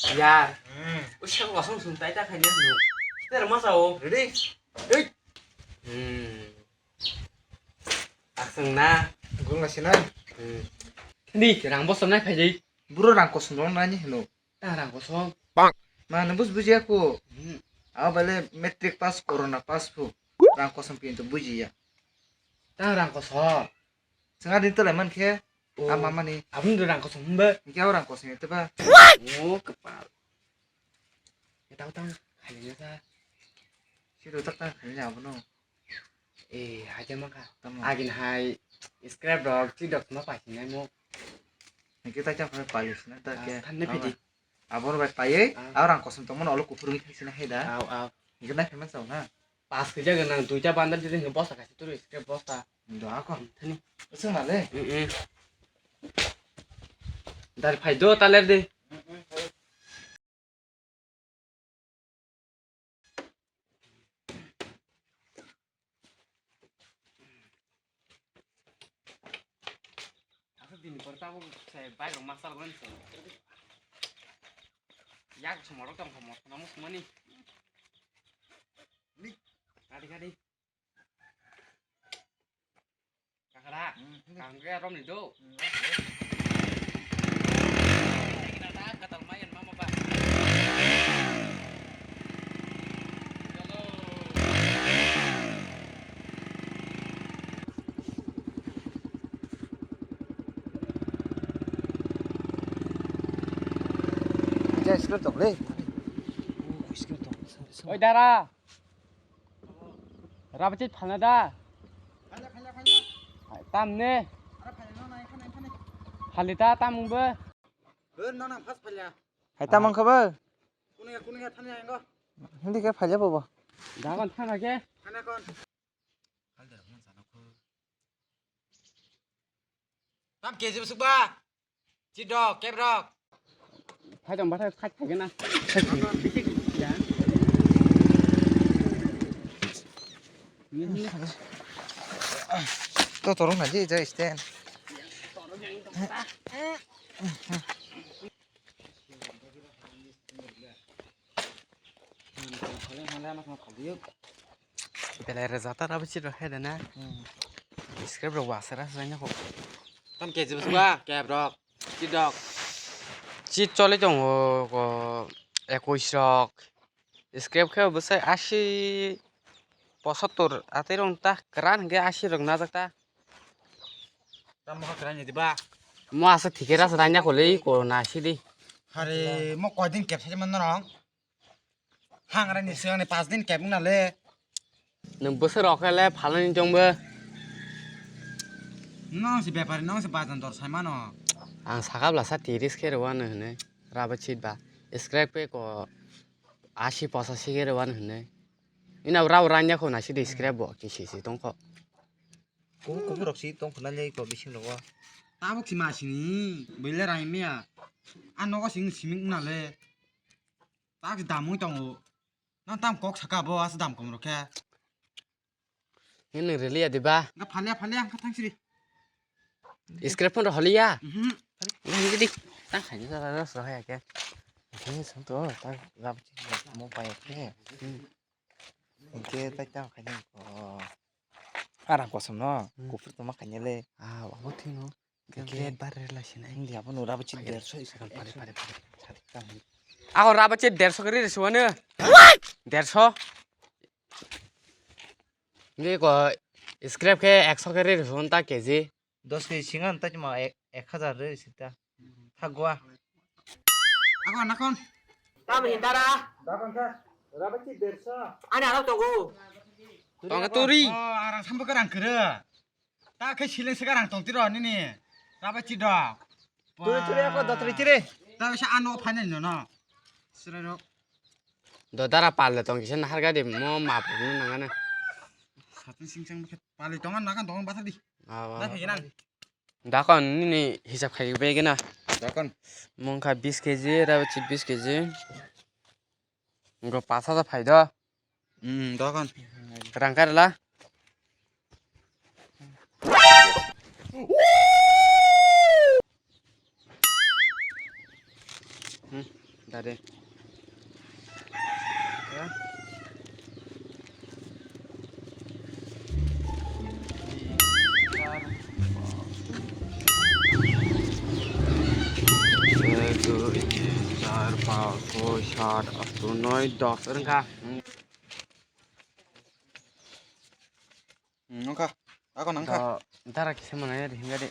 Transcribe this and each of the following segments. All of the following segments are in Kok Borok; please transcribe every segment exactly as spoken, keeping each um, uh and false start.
Yar. Hmm. Usa kosong sung tai ta khaina hino. Ter ma sao. Ready? Hey. Hmm. Aksang na. Gulung na sina. Hmm. Ni rang bosom nai phai jai. Buro rang kosong rong nani hino. Ta rang kosong. Bang. Ma nang bus buji aku. Hmm. Aw bale matric pass corona pass pu. Rang kosong pintu buji ya. Ta rang kosong. Sengari tolai man khe. Oh. Ama mani. Abun do rang kosong himba. Hingke aw rang kosong ete ba. Oh, kepal. Eta utang khaina sa. Si do tak tak khaina abono. Eh, haja maka. Tamo. Agin hai scrap dog, chi dog ma pasinai mo. Hingke ta chang khe palis na ta ke. Thanne pidi. Abor bai payai, aw rang kosong tongmano olo kuphur wngwi thangsinai hai da. Aw, aw. Hingke nai phaima sao na. Pas khe jaga nang duita bandar jodi hingke bosta kaisa turu scrap bosta. Do ako. Thani. Usung na le. Mm, mm. Dar phai do taler de. Ako bini por tabo se bike rok masal gwen so. Yak somorok tong somor namo sumani. Kadi kadi. Kakara. Hmm, hmm. Kangke rom ni do. Hmm, oke. Kita tak katal mayan mama ba. Oi dara. Rabachit phalna da. Phalya, phalya, phalya. Tam ne. Ara phalya, no, no, ekhane, ekhane. Phalita tam mungbo. Bo, no, no, first phalya. Hai tam mangkha bo. Kunuya, kunuya, thani ayango. Hindi ke phalya bobo. Dagon thana ke. Thana kon. Tam K G bwswk ba? Chit rok, kep rok. Phai tong bathai khai khai na. To torong na je ja stand. Belai rwjak ta rw chit rok hai de na. Hmm. Scrap rok wasera swrang ya kho. Tam K G bwswk ba, kep rok, chit rok. Chit choli tongo ko ekwis rok. Scrap khe bwsai asi pochattor atwi rok ta kwran hwnkhe asi rok najak ta. Tamo kha kwran ni diba? Mo asa thikera swrang ya kho le ko na sidi. Hare mo koidin kep sai man norong. Hangrani swkangni pas din kebeng nale. Nwng bwswk rok khe le phalnani chwngbo. Nong se bepari, nong se bajan dor sai mano. Ang sakha bwlasa tiris khe rwano hwnwi, rubber sheet ba. Scrap khe ko asi pochashi khe rwano hwnwi. Ina rubber ranya kho na sidi scrap bo kisi si tongkho. Kubur kubur rok si tongkho na le ko bising rogo. Tabuk si masini, bwle rai mia. A nogo sing siming nale. Tak damwi tongo. Nang tam kok saka bo as dam kom rokhe. Nini rili ya diba? Ga phalia phalia ang thang siri. Scrap phone holiya. Mhm. Nang di. Tang khai sa sa sa ya ke. Ini santo tak rap mo pai ke. Oke, tak tak khai ko. Arang kosom no. Hmm. Kupur to ma khai le. Ah, abo thino. Oke. Gate bar rela sina. Hindi abo nura bachit derso is. Pare pare pare. Ako raba che derso kari risuane. Derso. Ngi ko scrap khe ekso kari risuan ta K G. Dos K G singan ta cuma ek, ek hajar re sita. Thagwa. Ako nakon. Tam hindara. Dakon ta. Raba che derso. Ani anak togo. Tong turi. Oh, arang sambo karang kere. Ta khe sileng se garang tong tiro nini. Raba chi do. Turi turi ako do turi tiri. Ta bisa ano phainai no no. Sira ro. Do dara palle tong kisa nahar gadi mo map ni nangane. Satin sing sang khe pali tongan nakan tongan bathar di. Awa. Da phai nang. Dakon nini hisab khai be gena. Dakon. Mungkha bis K G, raba chi bis K G. Go pas hajar phai do. Hmm, dogan. Rang karla. Hmm. Dade. Ek, dui, tin, char, panch, soi, sat, ato, noi, dos. Rwngkha. Hmm, nungkha. Ako nangkha. Dara kisa mana ya, hinga de.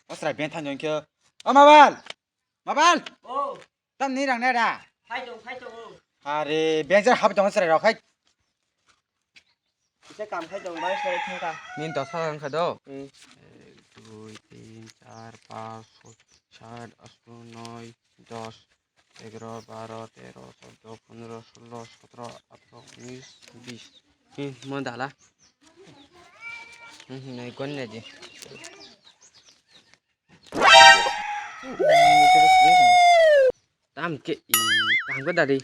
Asra ben thanjong kyo. O Mabal! Mabal! Oh. Tam ni rang nera. Khai tong, khai tong. Are, ben jar hab tong sra rok khai. Kisa kam khai tong, bai sra thangkha. Nin to sa rang kha do. Hmm. Ek, dui, tin, char, panch, soi, sat, ato, noi, dos. Egaro, baro, tero, chordo, pondro, solo, sotro, atro, unis, bis. Hmm, mo dala. Hmm, nai gon ne di. Tam ke i, tam ke dari.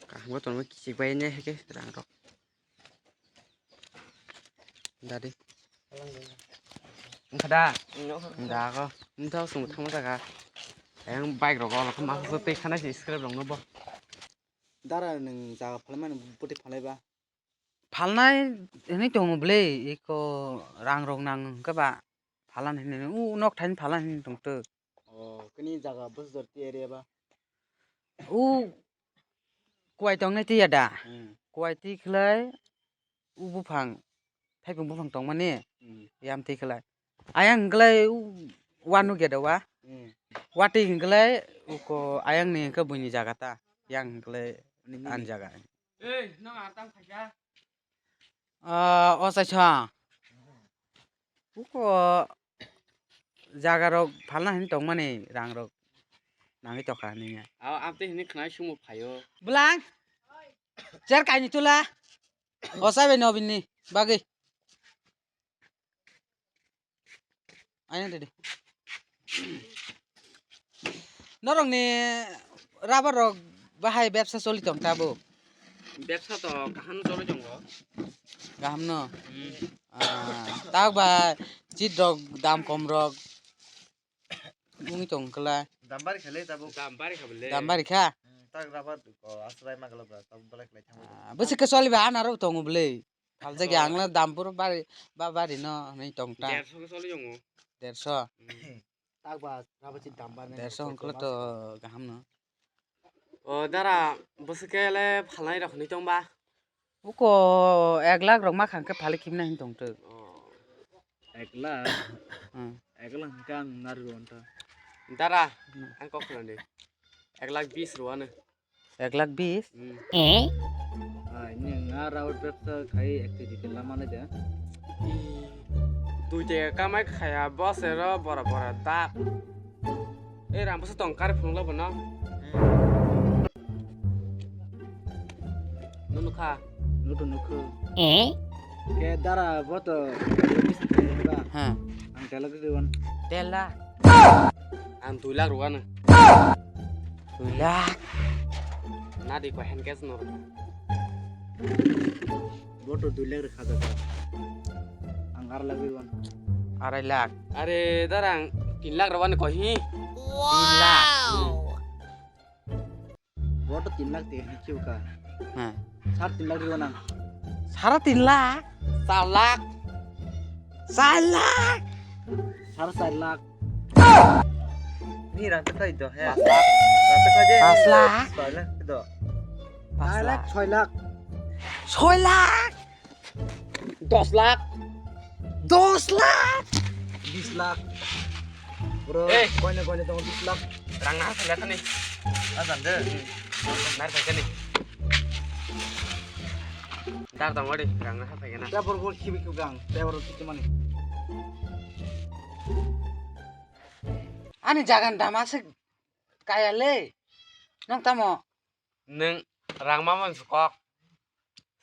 Kaham ko tongo kichik bai ne heke rang rok. Dadi. Wngkha da? Wngkha. Da ko. Wngkha sung thangma jaga. Ayang bike rok o, ma ko tei khana si scrap rok no bo. Dara nwng jaga phalmani bwtwi phalaiba? Phalnai hwnwi tongo bwle, eko rang rok nang hwnkhe ba phalan hwnwi, u nok thaini phalan hwnwi tongtwk. O, kini jaga bwsajor ti area ba? U kuwai tongnai tiya da? Hmm. Kuwai ti khlai u buphang, thaipung buphang tongmani, hmm, yam ti khlai. Ayang hwnkhlai u wanu geda wa. Hmm. Watwi hwnkhlai uko ayang ni hwnkhe buini jaga ta. Yang hwnkhlai ani jaga. Ei, nang ar tam khaika? Ah, o chaisa. Uko jaga rok phalna hini tongmani rang rok nangwi tokha hini. Aw, amtwi hini khnai sumo phaio. Bwlang. Cher kaini tula. O chabai no bini bagwi. Ayang dede. Norokni rubber rok bahai bebsa choli tong tabo? Bebsa to kaham choli tongo. Kaham no? Hmm. Ah, tak ba chit rok dam kom rok wngwi tong kla. Dam bari kha le tabo. Dam bari kha bole. Dam bari kha? Hmm, tak rubber ko asrai magalo ba tabo belai khlai thango. Ah, bwswk khe choli ba anaro tongo bole. Phaljak ya, ang le dam phuru bari, ba bari no hinwi tong ta. Derso khe choli tongo. Derso? Hmm. Tak ba, rubber chit dam ba nai. Derso hwnkhe to kaham no. O dara, bwswk khe le phalnai rok hinwi tong ba? Uko ek lakh rok ma khang khe phalwi khibna hinwi tong twk. O. Ek lakh? Hmm. Ek lakh hwnkhe ang nari rw ta. Dara, hmm, ang kok khna di. Ek lakh bis rw ano. Ek lakh bis? Hmm. Eh? Ai, neng a rubber bebsa khai ek kg tela mane de. Dui teka kamai khaya bosero bora bora dak. Ei rang bwsa tong kari phunukla bono. Hmm. Nunu kha. Nutu nukhu. Eh? Ke dara boto. Ha. Ang tela gwi wan. Tela. Ang dui lakh rwgano. Dui lakh. Nadi ko hand cash no rwgano. Boto dui lakh rwkha jaga. Ang arai lakh rwgano. Arai lakh. Are darang tin lakh rwgano ko hi. Tin lakh. Wow. Bo to tin lakh tei hwnwi khiuka. Heh. Sar tin lakh rw nang. Sara tin lakh? Char lakh. Char lakh. Sara char lakh. Ni rang ta khai do he. Pas lakh. Rang ta khai de. Pas lakh. Char lakh do. Pas lakh. Char lakh, choi lakh. Choi lakh. Dos lakh. Dos lakh. Bis lakh. Bro, eh, koine koine tongo bis lakh. Rang na hathai lakhani. Ajan de. Nar khaikani. Dar tongo de, rang na hathai gana. Tebor bol khibi khibi ang, tebor khibi mani. Ani jagan dama se kaya le. Nang tamo? Nwng rang mamani se kok.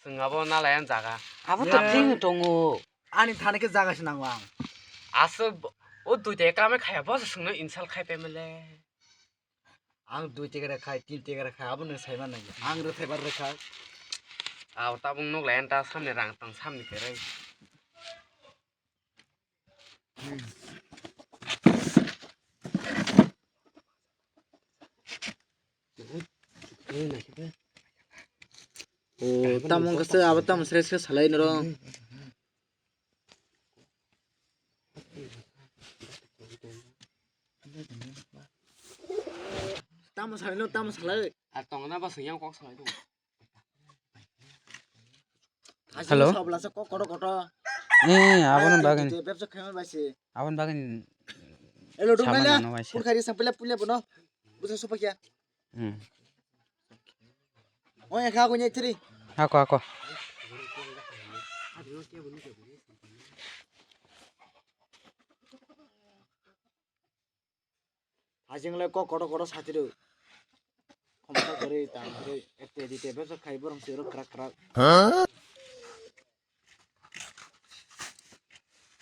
Chwng abo nalai ani jaga. Abo to thing tongo. Ani thani khe jaga se nango ang. Aswk bo, o duita kamai khaya bo se chwngno insult khai pemele. Ang dui teka rwkhai, tin teka rwkhai, abo nwng saiman nai. Ang rwthai bar rwkha. Abo tabuk nuk lai ani ta samni rang tang samni kwrwi. O, tamo wngkha se, abo tamo sres khe salai norok. Tamo salai no, tamo salai. Ar tongna ba siyang kok salai do. Hello? Sabla se kok koto koto. Eh, abono bagani. Bebsa khaima bai se. Abon bagani. Elo dong sama nai la. Nano bai se. Pul khari sampila pule bono. Busa supakya. Hmm. Oh, ya kha ko nyai tri. Ako, ako. Hajing le kok koto koto satiro. Khomsa kwrwi, tang kwrwi, ekte dite bebsa khai borong siro krak krak. Huh?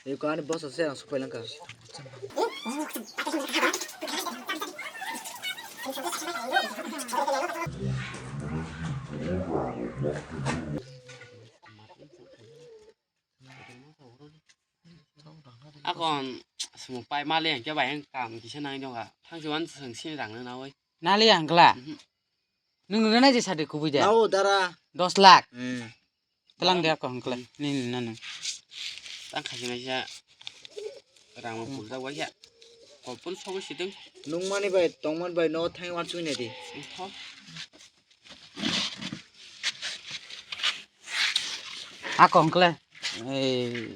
Eko ani boss se ang supai langka. Akon sumuk pai mali hingke bai ang kam kisa nai doga. Thangsi wan seng sini rang nang nawi. Nali ang kla. Mhm. Nung nung nai je sade kubui de. Nao dara. Dos lakh. Hmm. Telang de akon kla. Hmm. Ni ni nanu. Tang khasi nai sa. Rang mo pulsa wai ya. Kopul sogo sideng. Nung mani bai tong man bai no thang wan sui nai di. Tho. Ako hwnkhe, eh,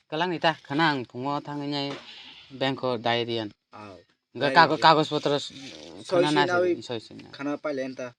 kwlangni ta khana ang phungo thangwi nai bank o dai riyan. Aw. Hwnkhe dai kago-, riyan. Kagoj potro s-, soi khana sui na nawi soi sui na. Khana paile enta.